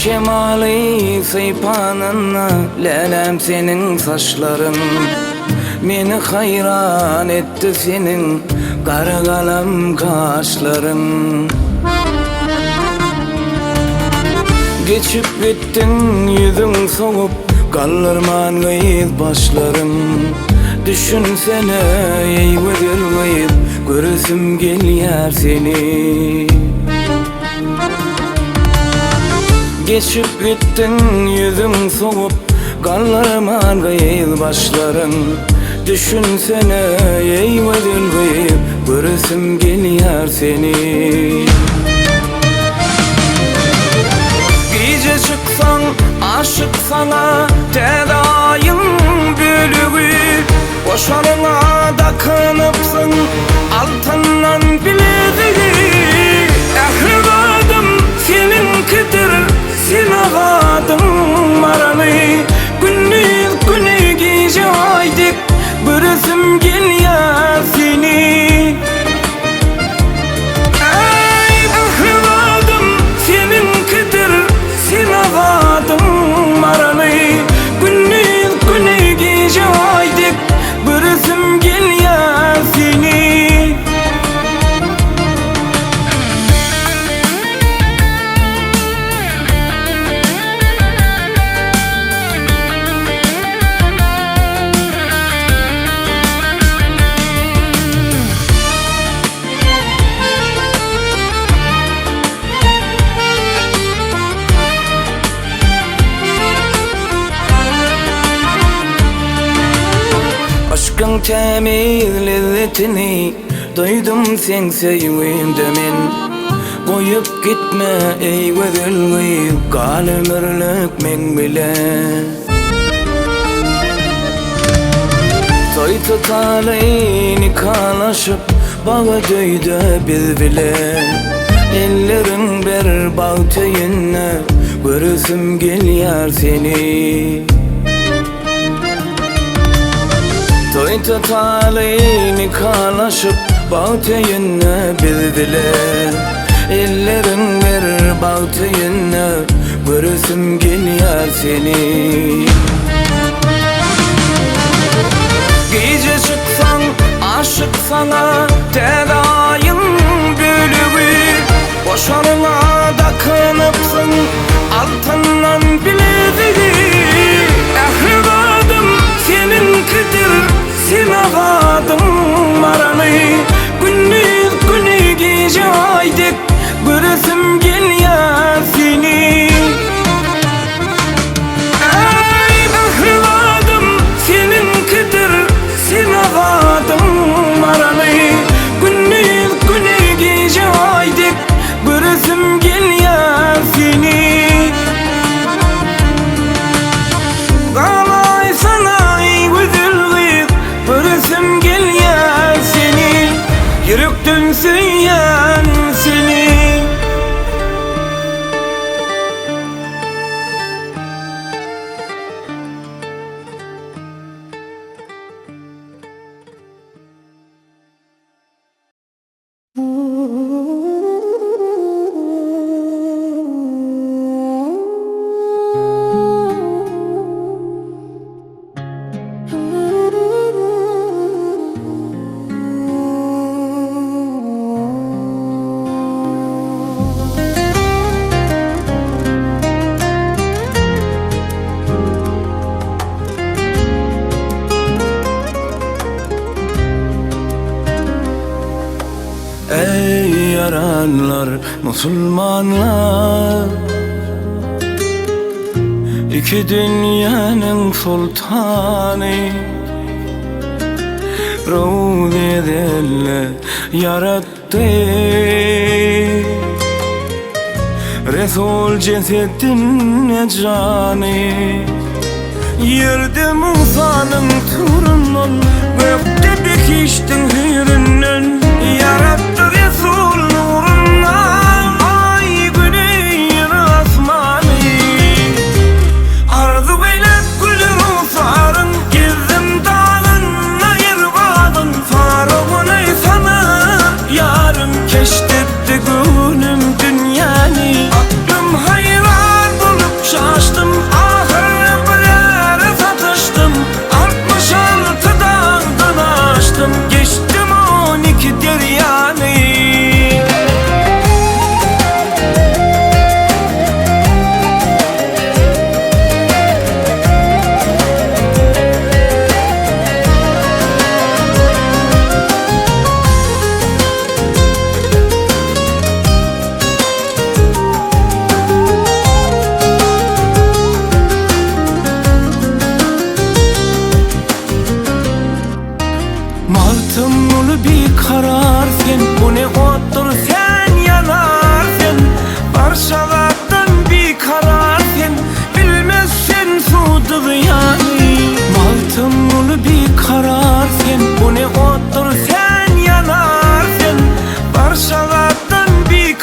Şemaly sypanynda läläm seniň saçlaryň Meni haýran etdi seniň gara galam gaşlaryň Geçip gitdiň ýüzüň sowup galdyrman gyz başlaryň Düşünsene eý gözel gyz göresim gelýär seni. Geçip gitdiň ýüzüň sowup Galdyrman gyz başlaryň Düşünsene eý gözel gyz Göresim gelýär seni. Gije çyksaň aşyk saňa Täze aýyň bölegi Goşaryňa dakynypsyň altyndan bilezigi Ähli zadym seniňkidir, sen azadyň maraly Gündiz güni gije aý dek göresim gelýär seni. Äý ähli zadym seniňkidir, sen azadyň maraly Gündiz güni gije aý dek göresim gelýär seni. Yşkyň tämiz lezzetini duýdum seň söýgüňde men Goýup gitme eý gözel gyz gal ömürlik meň bile. Toý tutaly nikalaşyp Bagt öýde biz bile Elleriň ber bagt öýünde Göresim gelýär seni. Toý tutaly nikalaşyp Bagt öýünde biz bile Elleriň ber bagt öýünde Göresim gelýär seni. Gije çyksaň aşyk saňa Täze aýyň bölegi Goşaryňa dakynypsyň Altyndan bilezigi Ähli zadym seniňkidir Sen azadyň maraly Gündiz güni gije aý dek Göresim gelýär seni. Äý ähli zadym seniňkidir Sen azadyň maraly Gündiz güni gije aý dek Göresim gelýär seni. Galaýsana eý gözel gyz Göresim gelýär seni Ýürekden söýýän seni. Eý ýaranlar, musulmanlar! Iki dünýäniň soltany Rowz ezelde ýaratdy Resul jesedinde jany Ýerde Musanyň turundan, Gökde behişdiň hüýründen Ýaratdy Resul nurundan Aý, Güni, Ýeri, asmany. Arzuw eýläp güli rugsaryň, Gezdim dagynda ýer bazyn, Faraony tanap ýarym, Keşt etdi göwnüm dünýäni. Aklym haýran bolup.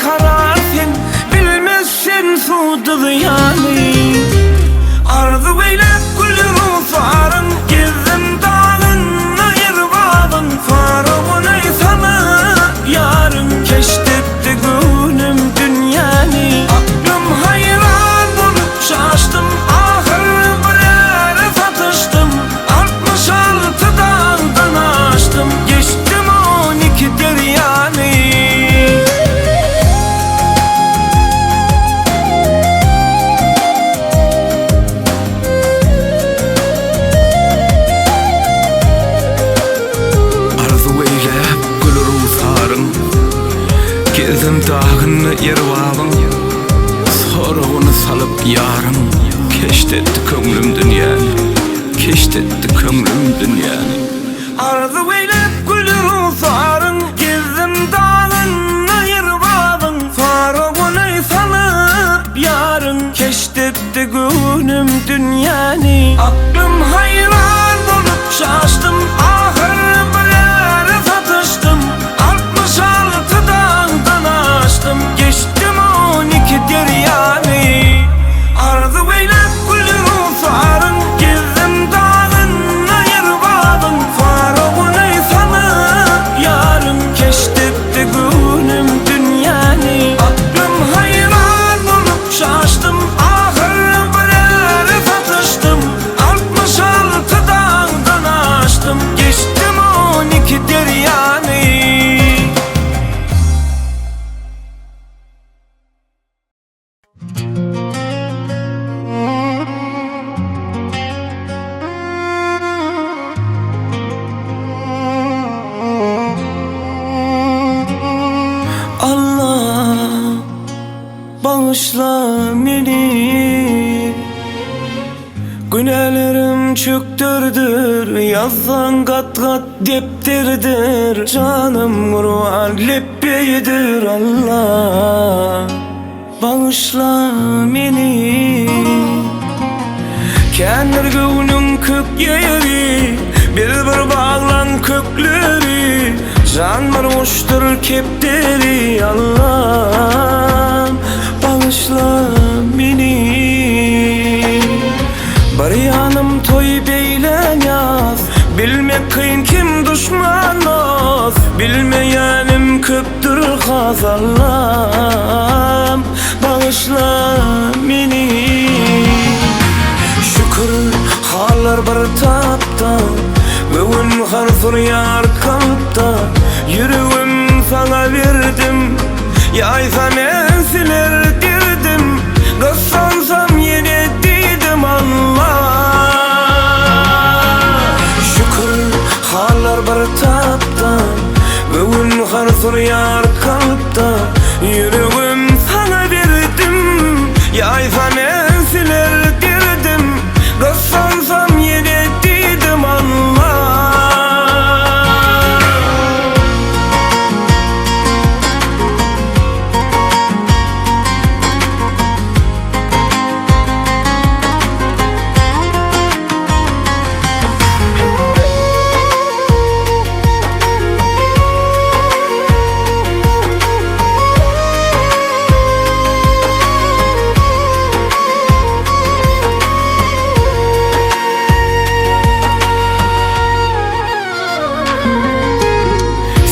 karar sen Bilmez sen sudy zyýany Arzuw eýläp gül rugsaryň Gezdim dagynda ýerbazyň Soragyny salyp ýaryň Keşt etdi göwnüm dünýäni Aklym haýran bolup çaşdym Ahyr bir ýere satyşdym 66 dagdan aşdym Geçdim 12 derýany. Arzuw eýläp gül rugsaryň, Gezdim dagynda erbabyň, Soragyny salyp ýaryň, Keşt etdi köňlüm dünýäni, Keşt etdi köňlüm dünýäni. Arzuw eýläp gül rugsaryň, Gezdim dagynda erbabyň, Soragyny salyp ýaryň, Keşt etdi göwnüm dünýäni. Aklym haýran bolup çaşdym, Ahyr bir ýere satyşdym, 66 dagdan aşdym, Geçdim 12 derýany. Arzuw eýläp gül rugsaryň, Gezdim dagynda ýerbazyň, Soragyny salyp ýaryň, Keşt etdi göwnüm dünýäni. Aklym haýran bolup çaşdym, Ahyr bir ýere satyşdym, 66 dagdan aşdym, Geçdim 12 derýany. Allah bağışla meni Günälerim çökdürdür Yazsan gat gat depderdir Canım kurban lepbeýdir Allah Bagyşla meni Kändir göwnüň kök ýeri Biz bir baglan kökleri Jan bir guşdur kepderi Allah'ım Bagyşla meni Bir ýanym toý beýlän ýaz Bilmek kyn kim duşman dost Bilmeýänim köpdür has Allah'ım Bagyşla meni Şükür hallar bir tapda Göwün har surýar kalpda Ýüregim saňa berdim Ýaýsa men siler derdim Gyssansam ýene diýdim Allah Şükür hallar bir tapda Göwün har surýar kalpda Ýüregim saňa berdim Ýaýsa men siler derdim Gyssansam ýene diýdim Allah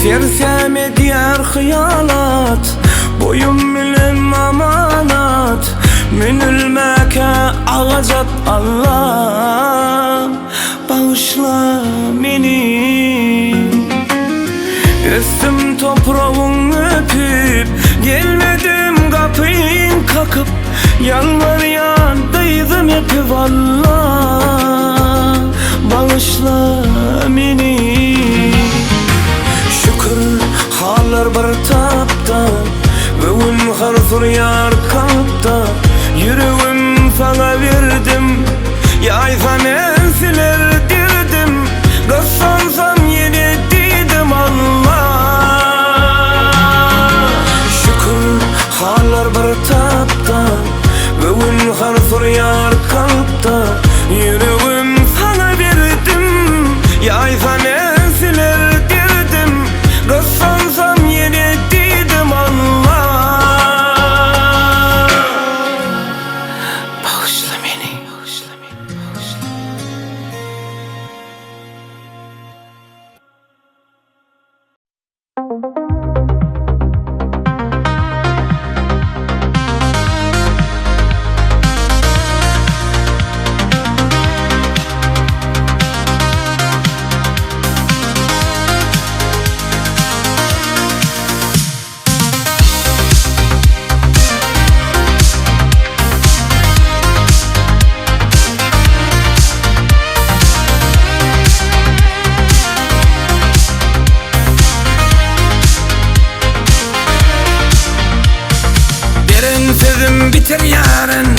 Sersem edýär hyýalat Boýum bilen amanat Münülmäkä agajat Allah Bagyşla meni Ösdüm topragyn öpüp Gelmedim gapyn kakyp Ýalbarýan dyzym epip Allah Bagyşla meni Şükür hallar bir tapda Göwün har surýar kalpda Ýüregim saňa berdim Ýaýsa men siler derdim Gyssansam ýene diýdim Allah Şükür hallar bir tapda Göwün har surýar kalpda Ýüregim saňa berdim Ýaýsa men siler derdim Gyssansam ýene diýdim Allah. ýitirýärin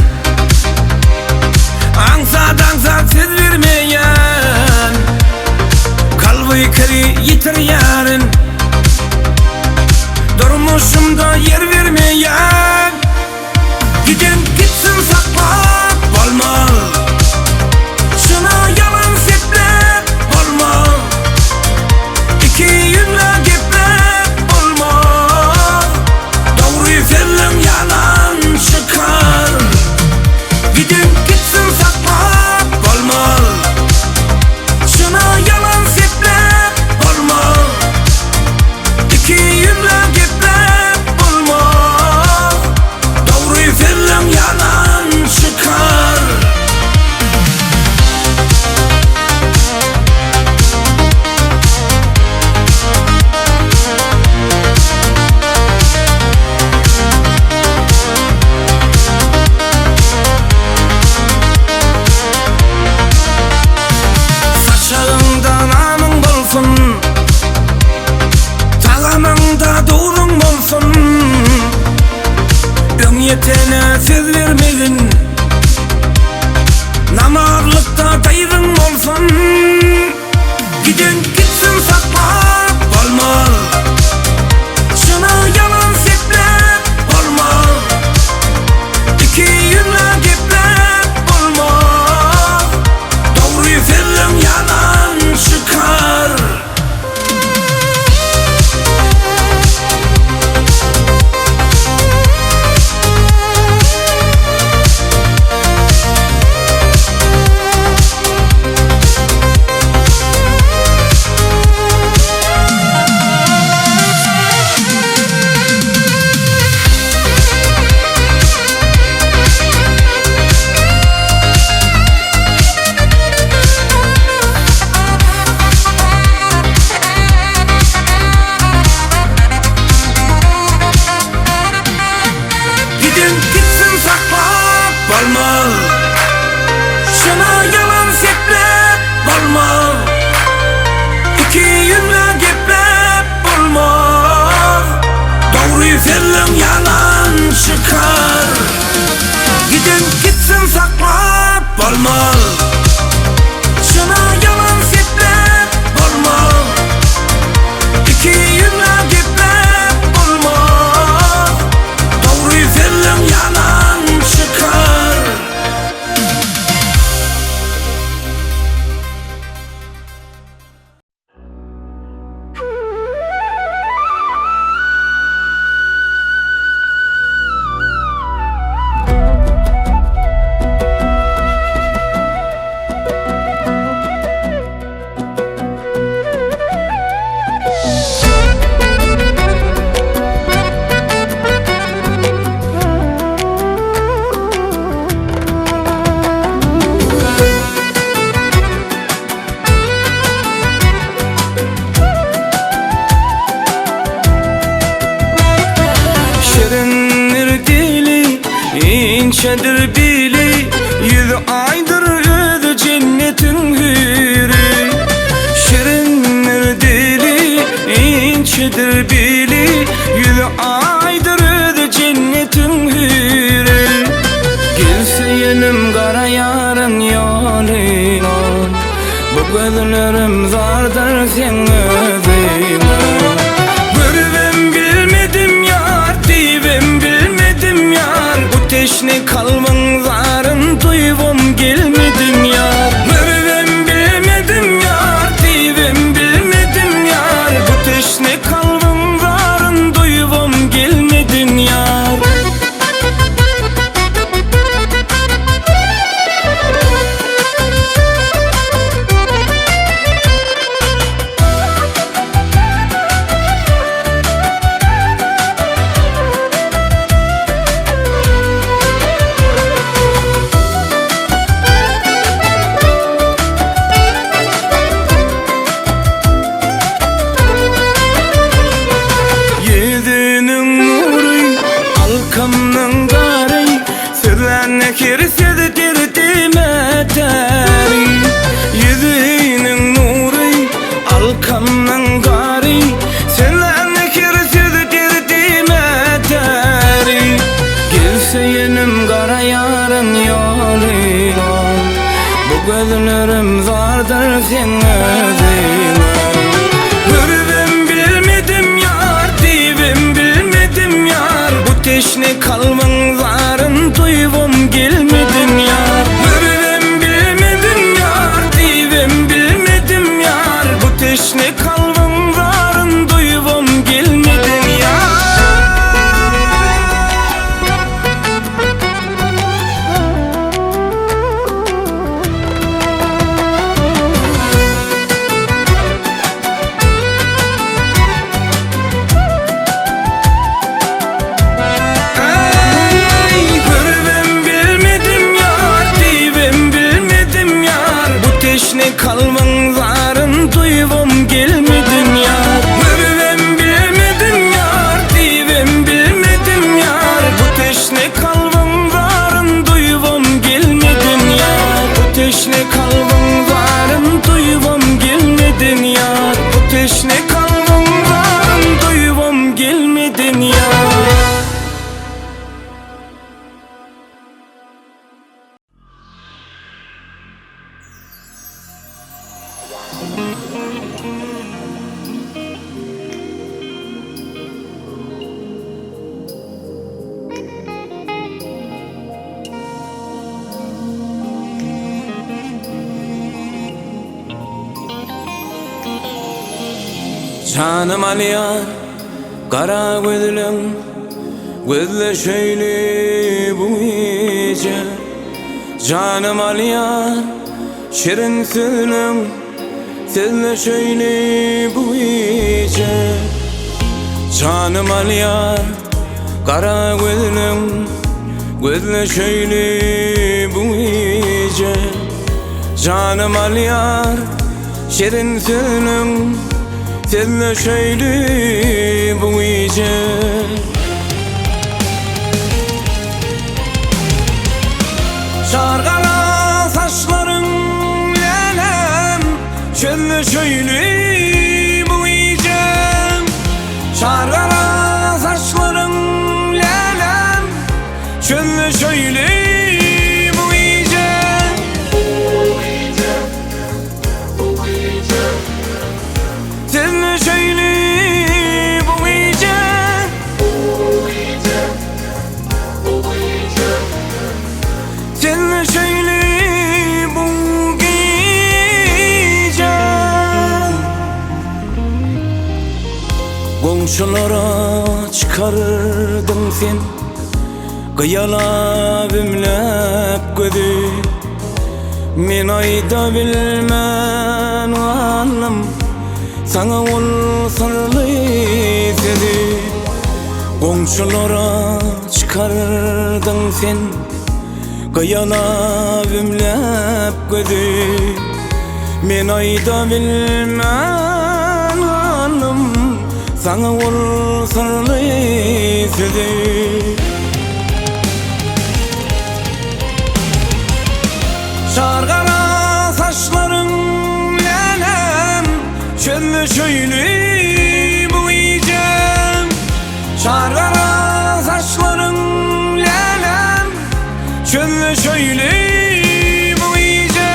Aňsat-aňsat söz bermeýän Kalby kiri ýitirýärin Durmuşymda ýer bermeýän Giden gitsin saklap bolmaz Çyna ýalan sepläp bolmaz Ikiýüzlä gepläp bolmaz Dogry sözleň ýalan çykar Giden gitsin saklap bolmaz Çyna ýalan sepläp bolmaz Ikiýüzlä gepläp bolmaz Dogry sözleň ýalan çykar. Saçagyňda namyň bolsun, Tagamyňda duzuň bolsun. Öňýetene söz bermegin, Namazlykda daýzyň bolsun. Giden gitsin saklap bolmaz, Çyna ýalan sepläp bolmaz. Ikiýüzlä gepläp bolmaz, Dogry sözleň ýalan çykar. Giden gitsin saklap bolmaz, Çyna ýalan sepläp bolmaz, Ikiýüzlä gepläp bolmaz, Dogry sözleň ýalan çykar. Giden gitsin saklap bolmaz, Çyna ýalan sepläp bolmaz, Ikiýüzlä gepläp bolmaz, Dogry sözleň ýalan çykar. Şirindir dili, inçedir bili, Ýüzi aýdyr özi jennetiň hüri. Şirindir dili, inçedir bili, Ýüzi aýdyr özi jennetiň hüri. Gel söýelim gara ýaryň ýolyna, Bu gözlerim zardyr seň özüňe. Görübem bilmedim ýar, diýibem bilmedim ýar, Bu teşne kalbyň zaryn duýubam gelmedim ýar. Görübem bilmedim ýar, diýibem bilmedim ýar, Bu teşne kalbyň zaryn duýubam. teşne kalbyň zaryn duýubam gelmediň ýar. Görübem bilmedim ýar, diýibem bilmedim ýar. Bu teşne kalbyň zaryn duýubam gelmediň ýar. Eý, görübem bilmedim ýar, diýibem bilmedim ýar. Bu teşne kalbyň zaryn duýubam gelmedim ýar. Görübem bilmedim ýar, diýibem bilmedim ýar. Bu teşne kalbyň zaryn duýubam gelmedim ýar. Bu teşne kalbyň zaryn duýubam gelmedin ýar. Bu teşne kalbyň zaryn duýubam gelmedin ýar. Janym alýar gara gözleň Gözleşeýli bu gije Janym alýar şirin sözleň Sözleşeýli bu gije Janym alýar gara gözleň Gözleşeýli bu gije Janym alýar şirin sözleň Sözleşeýli bu gije. Şar gara saçlaryň lälem Çözleşeýli bu gije. Şar gara saçlaryň lälem Çözleşeýli bu gije. Sözleşeýli bu gije. Sözleşeýli bu gije. Goňşulara çykardyň sen Gyýalap ümläp gözi. Men aýda bilmän galdym Saňa ol syrly sözi. Goňşulara çykardyň sen Gyýalap ümläp gözi. Men aýda bilmän galdym Saňa ol syrly sözi. Şar gara saçlaryň lälem Çözleşeýli bu gije. Şar gara saçlaryň lälem Çözleşeýli bu gije.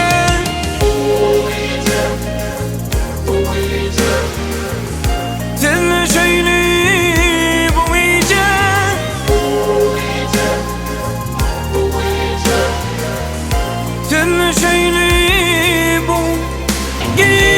Sözleşeýli bu gije. Sözleşeýli bu gije.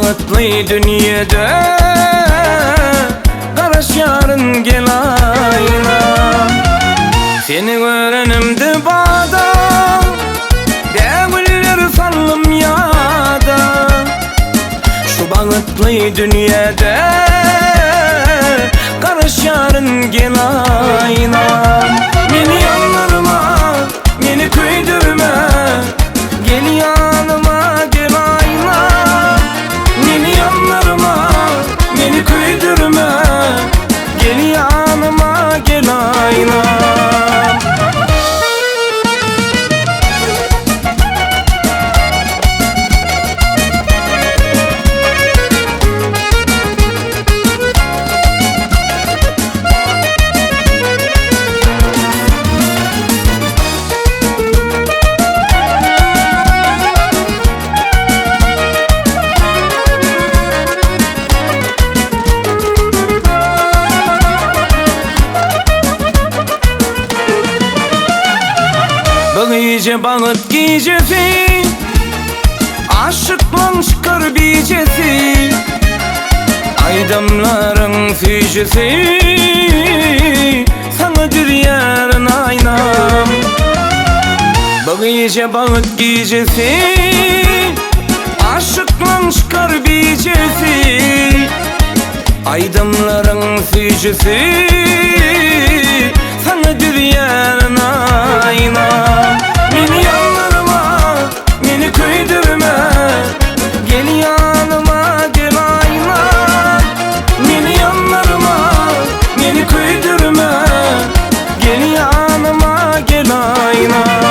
bagtly dünýede Garaşýaryn gel aýnam Seni görenimde bada Bägüller saldym ýada Şu bagtly dünýede Garaşýaryn gel aýnam Meni ýandyrma, meni köýdürme Gel ýanyma gel aýnam Meni ýandyrma, meni köýdürme Gel ýanyma gel aýnam Bu gije bagt gijesi Aşyklaň çykar bijesi Aýdymlaryň süýjüsi Saňa düzýärin aýnam Bu gije bagt gijesi Aşyklaň çykar bijesi Aýdymlaryň süýjüsi Saňa düzýärin aýnam Meni ýandyrma, meni köýdürme Gel ýanyma gel aýnam Meni ýandyrma, meni köýdürme Gel ýanyma gel aýnam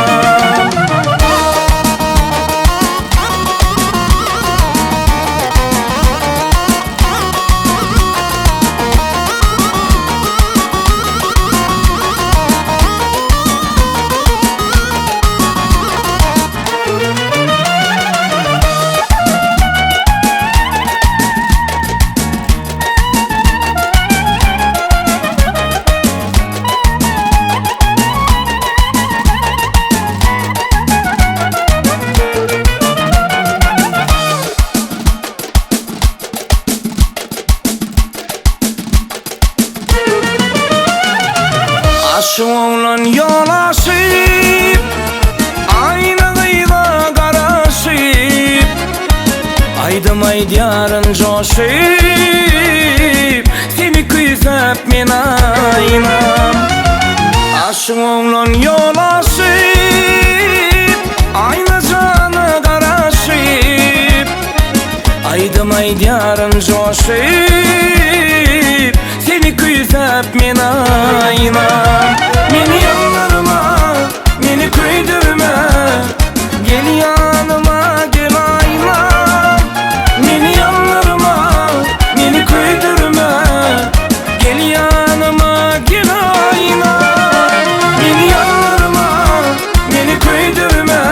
Aşyk oglan ýol aşyp Aýna gyza garaşyp Aýdym aýdýaryn joşup Seni küýsäp men aýnam Aşyk oglan ýol aşyp Aýna jana garaşyp Aýdym aýdýaryn joşup Seni küýsäp men aýnam Meni ýandyrma, meni köýdürme Gel ýanyma gel aýnam Meni ýandyrma, meni köýdürme Gel ýanyma gel aýnam Meni ýandyrma, meni köýdürme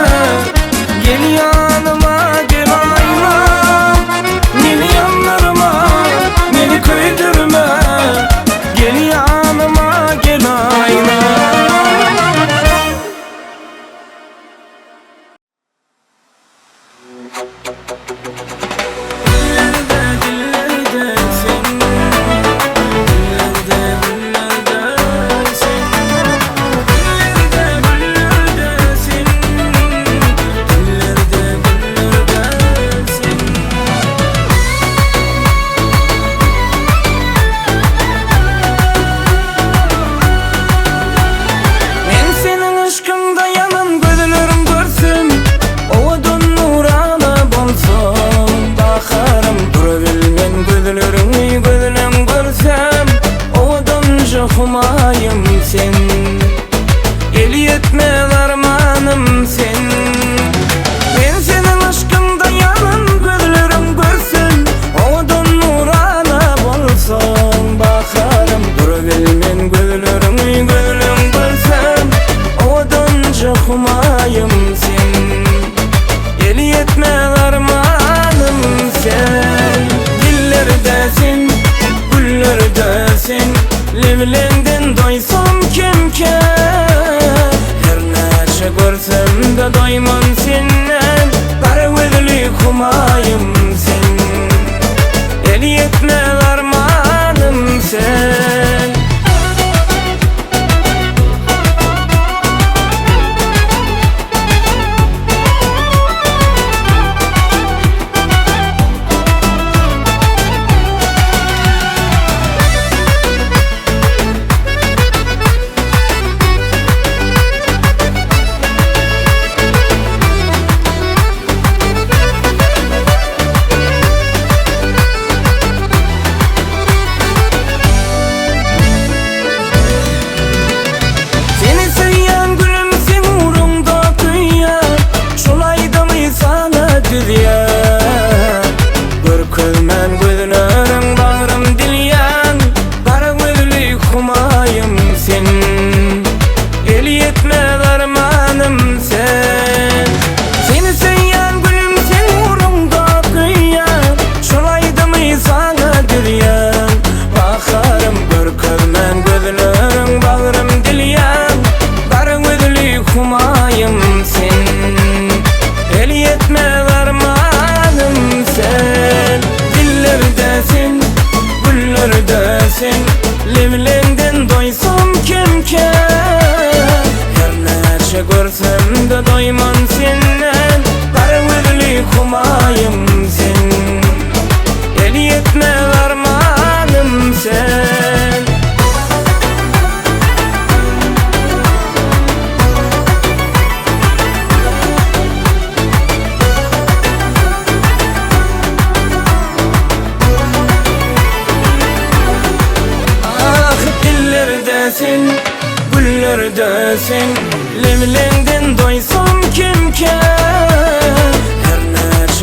Gel ýanyma gel aýnam Meni ýandyrma, meni köýdürme Gel ýanyma gel aýnam.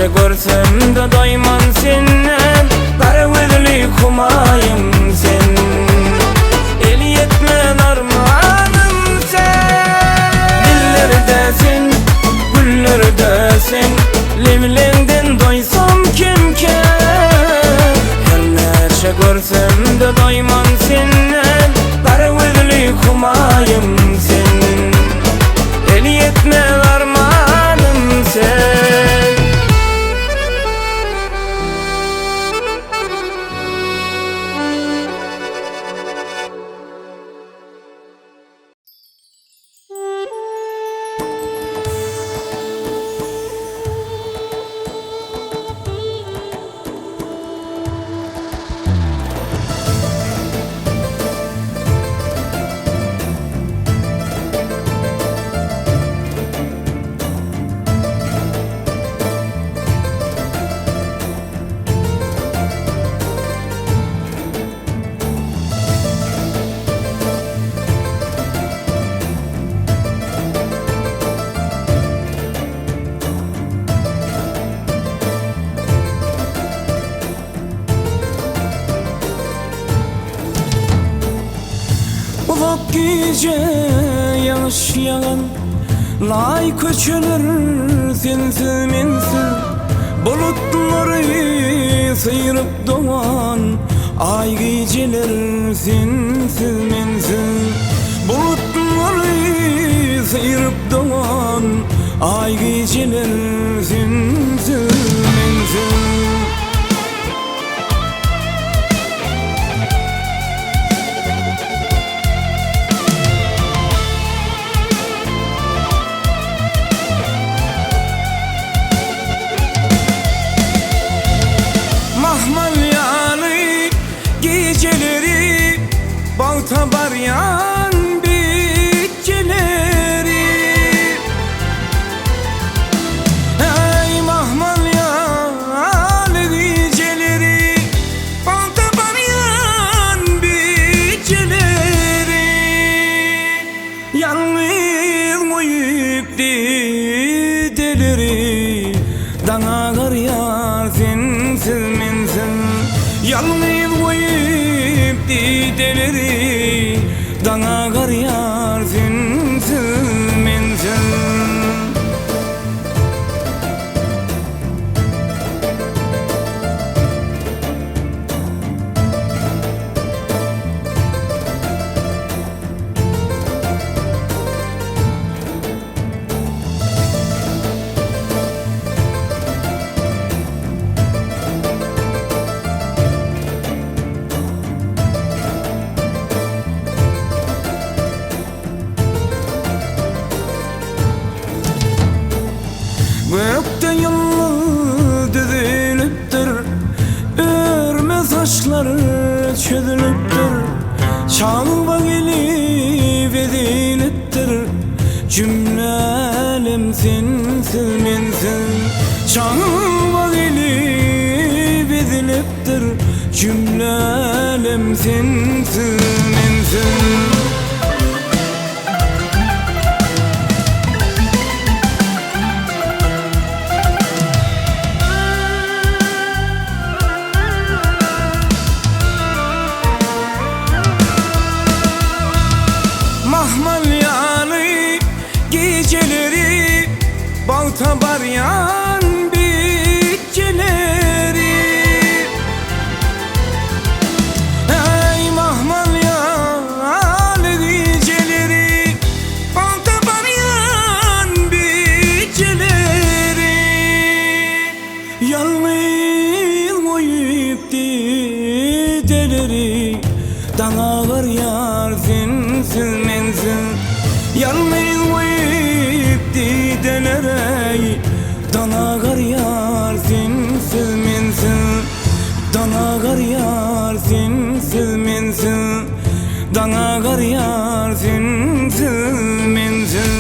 näçe görsem-de doýman senden, Gara gözli Humaýym sen. El ýetmez armanym sen. Dillerde sen, güllerde sen, Lebleňden doýsam kem-kem. Her näçe görsem-de doýman senden, Gara gözli Humaýym sen. El ýetmez armanym sen. Uzak gije ýagyş ýagan Laý köçeler sensiz mensiz Bulutlary syryp dogan Aý gijeler sensiz mensiz Bulutlary syryp dogan Aý gijeler sensiz mensiz. Mahmal ýaly gijeleri Bagta barýan biçjeleri Eý mahmal ýaly gijeleri Bagta barýan biçjeleri Ýalňyz goýup dideleri Daň agarýar sensiz mensiz Ýalňyz goýup dideleri Daň agarýar sensiz mensiz. Gökde ýyldyz düzülipdir, Örme saçlar çözülipdir, Çagba gelip ezilipdir, Jümle älem sensiz mensiz. Çagba gelip ezilipdir, Jümle älem sensiz mensiz. Mahmal ýaly gijeleri Bagta barýan biçjeleri Eý mahmal ýaly gijeleri Bagta barýan biçjeleri Ýalňyz goýup dideleri Daň agarýar sensiz mensiz Ýalňyz goýup dideleri Daň agarýar sensiz mensiz Daň agarýar sensiz mensiz Daň agarýar sensiz mensiz.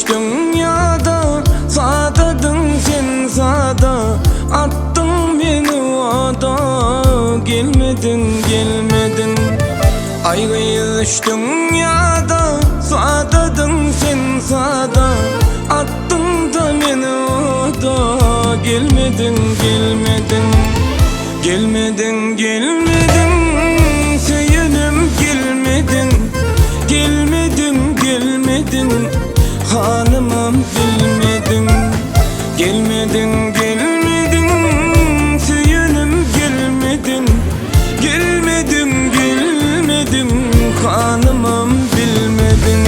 düşdüň ýada Sadadyň sen sada Atdyň meni oda Gelmediň gelmediň Aý gyz düşdüň ýada Sadadyň sen sada Atdyň-da meni oda Gelmediň gelmediň Gelmediň gelmediň Söýenim gelmediň Gelmediň gelmediň Halymam bilmediň Gelmediň gelmediň Söýenim gelmediň Gelmediň gelmediň Halymam bilmediň.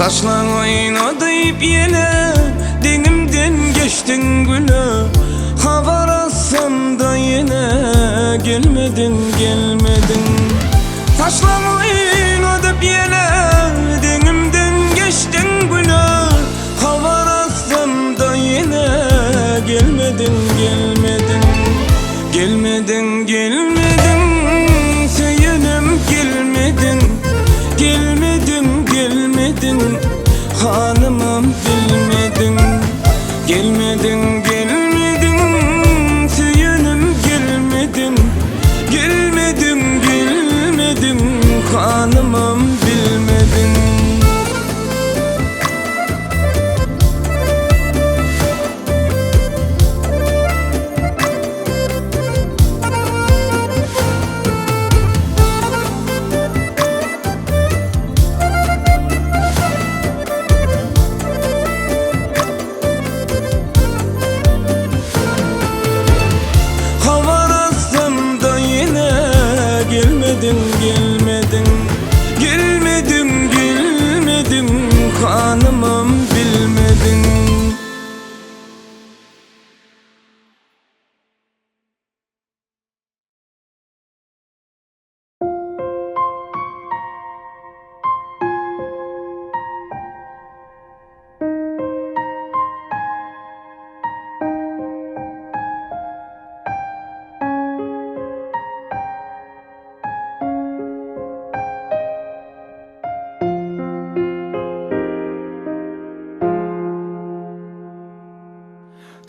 Saçlaň oýnadyp ýele, Deňimden geçdiň güle, Habar alsam-da ýene, Gelmediň, gelmediň. Saçlaň oýnadyp ýele, Deňimden geçdiň güle, Habar alsam-da ýene, Gelmediň, gelmediň. Gelmediň, gelmediň, söýenim gelmediň, Gelmediň, gelmediň, halymam bilmediň. Gelmediň, gelmediň, söýenim gelmediň, Gelmediň, gelmediň, halymam bilmediň. Habar alsam-da ýene gelmediň, gelmediň, Gelmediň, gelmediň, halymam bilmediň.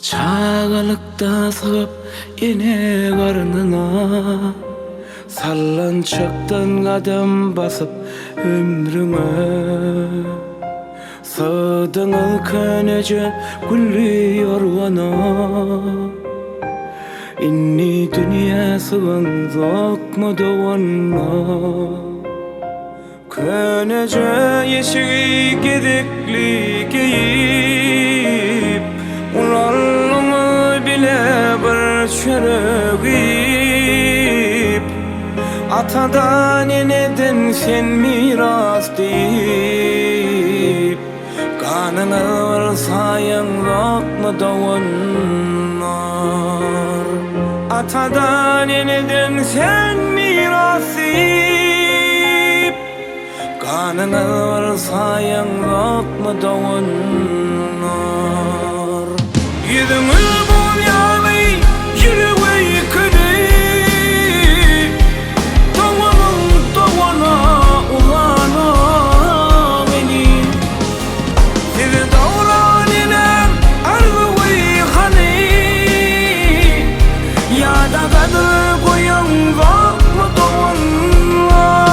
Çagalykda sygyp ene garnyna, Sallançakdan gadam basyp ömrüňe. Sygdyňyz köneje gülli ýorgana, Indi dünýä sygaňzokmy doganlar? Köneje eşigi gezekli geýip, Ulaldyňyz bile bir çörek iýip. Atadan-eneden sen miras diýip, Ganyňyz bir saýaňzokmy doganlar? Atadan-eneden sen miras diýip, Ganyňyz bir saýaňzokmy doganlar? Ýüzüňiz buz ýaly, ýüregi köli, Doganyň dogana uzanok eli. Sizi dogran enem arzuwy hany, Ýa-da gadyr goýaňzokmy doganlar?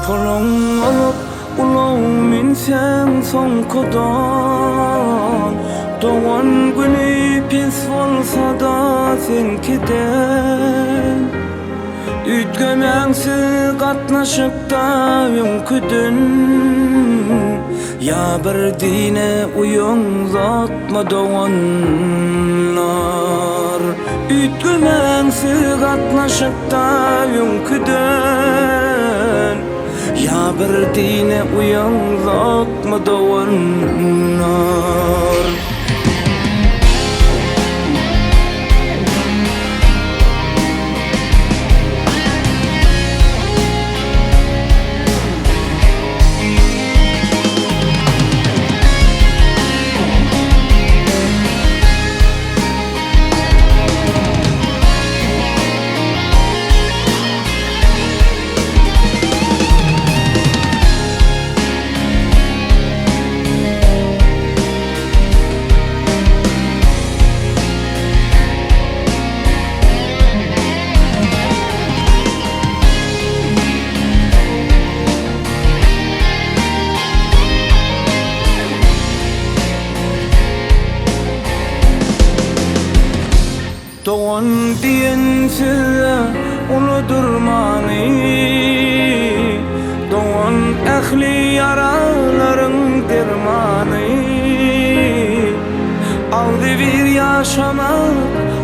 Puluň bolup Ulag münseň soňkudan, Dogan güni pes bolsa-da seňkiden. Üýtgemäň siz gatnaşykda öňküden, Ýa bir dine uýaňzokmy doganlar? Üýtgemäň siz gatnaşykda öňküden. Ýa bir dine uýaňzokmy doganlar? diýen sözde uludyr many. Dogan ähli ýaralaryň dermany. Agzybir ýaşamak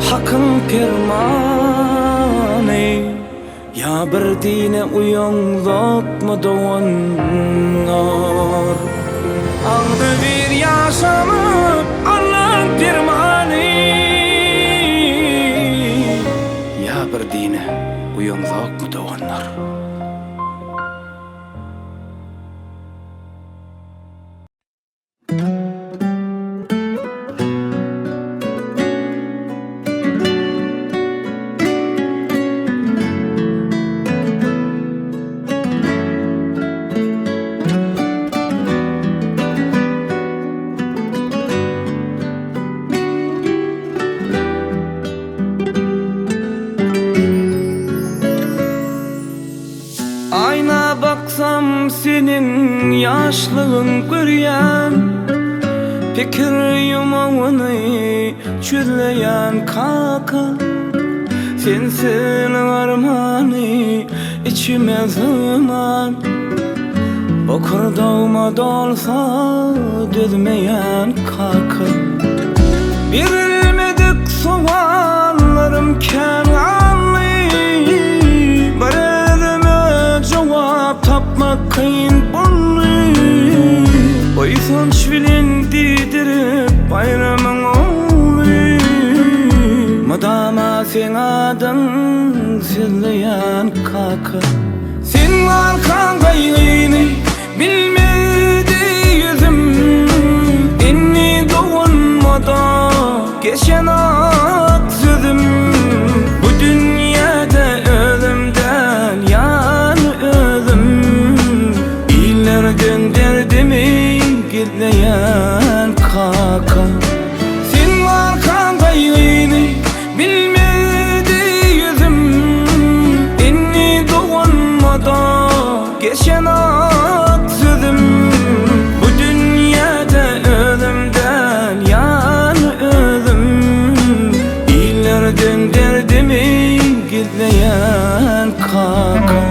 Hakyň permany. Ýa bir dine uýaňzokmy doganlar? Agzybir ýaşamak Allaň permany. Ýa bir dine uýaňzokmy doganlar? Aýna baksam seniň ýaşlygyň görýän, Pikir ýumagyny çözleýän kaka. Sensiz armany içime sygman, Bokurdagyma dolsa dözmeýän kaka. Berilmedik sowallarym kän galdy, Bir özüme jogap tapmak kyn boldy. Buýsanç bilen diýdirip Baýramyň ogly, Mydama seň adyň sözleýän kaka. Sen barkaň gaýgyny Bilmedi ýüzüm Indi doganmada Geçen ak sözüm. Bu dünýäde özüm däl ýan özüm. Illerden derdimi gizleýän kaka. Sen barkaň gaýgyny Bilmedi ýüzüm. Indi doganmada Geçen ak sözüm. Bu dünýäde özüm däl ýan özüm. Illerden derdimi gizleýän kaka.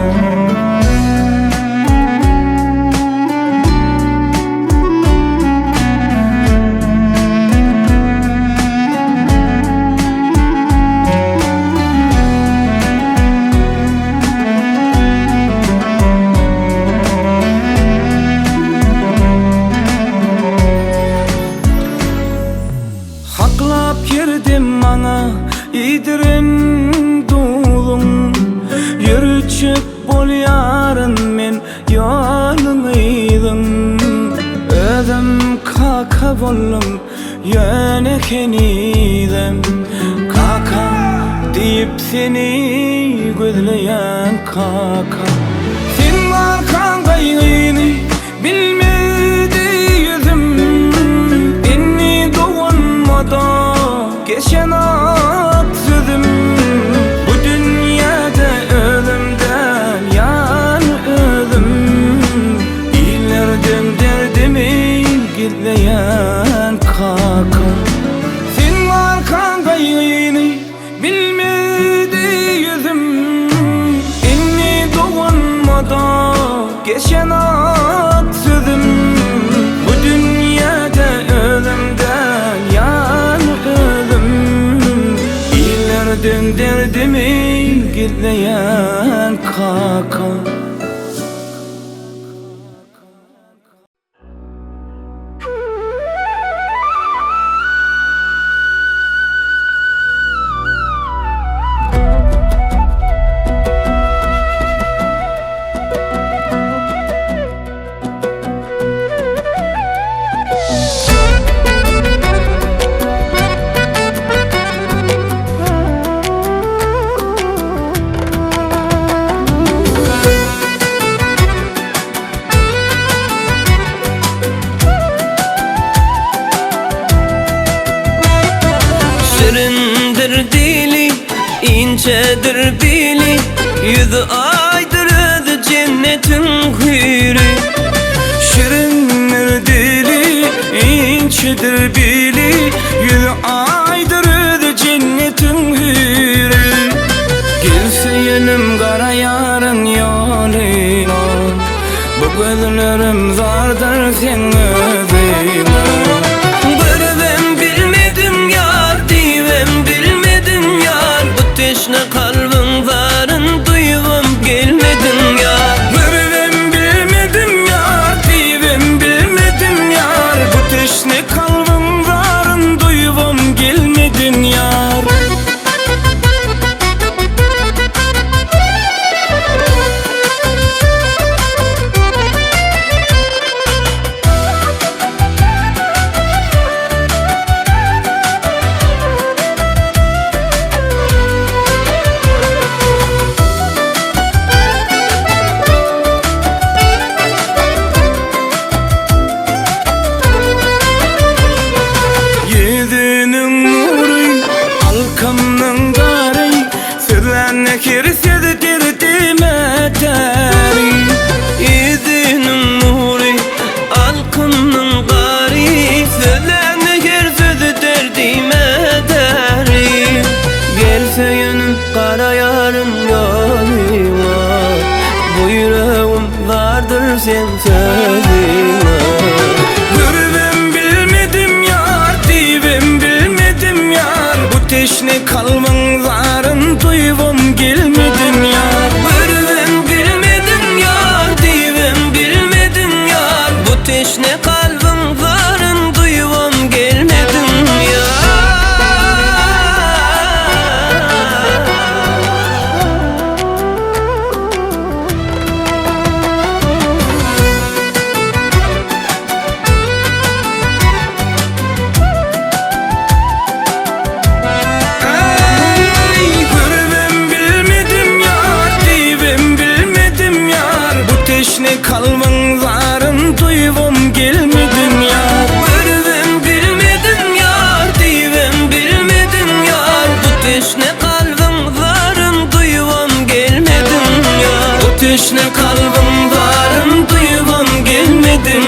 Haklap girdim maňa iýdiren duzuň. Ýörütjek bolýaryn men ýoluň yzyň. Özüm kaka boldum ýöne henizem. Kaka diýip seni gözleýän kaka. Sen barkaň gaýgyny Bilmedi ýüzüm. Indi doganmada Geçen ak sözüm. Bu dünýäde özüm däl ýan özüm. Illerden derdimi gizleýän kaka. Sen barkaň gaýgyny Bilmedi ýüzüm. Indi doganmada Geçen ak sözüm. Bu dünýäde özüm däl ýan özüm. Illerden derdimi gizleýän kaka. Şirindir dili, inçedir bili, Ýüzi aýdyr özi jennetiň hüýri. Şirindir dili, inçedir bili, Ýüzi aýdyr özi jennetiň hüýri. Gözlerim zardyr seň özüňe. Görübem bilmedim ýar, diýibem bilmedim ýar, Bu teşne kalbyň zaryn duýubam gelmediň ýar. Görübem bilmedim ýar, diýibem bilmedim ýar, Bu teşne kalbyň zaryn duýubam gelmediň ýar. Ýüzüniň nury, alkymnyň gary, Sözlän her sözi derdime täri. Ýüzüniň nury, alkymnyň gary, Sözlän her sözi derdime täri. Gel söýenim gara ýarym ýanyma, Bu ýüregim zardyr seň sözüňe. Görübem bilmedim ýar, diýibem bilmedim ýar, Bu teşne kalbyň zaryn duýubam gelmedim ýar. Görübem bilmedim ýar, diýibem bilmedim ýar, Bu teşne kalbyň zaryn duýubam gelmedim ýar. Eý, görübem bilmedim ýar, diýibem bilmedim ýar, Bu teşne kalbyň zaryn duýubam gelmedim ýar. Görübem bilmedim ýar, diýibem bilmedim ýar, Bu teşne kalbyň zaryn duýubam gelmedim ýar. Bu teşne kalbyň zaryn duýubam gelmedim.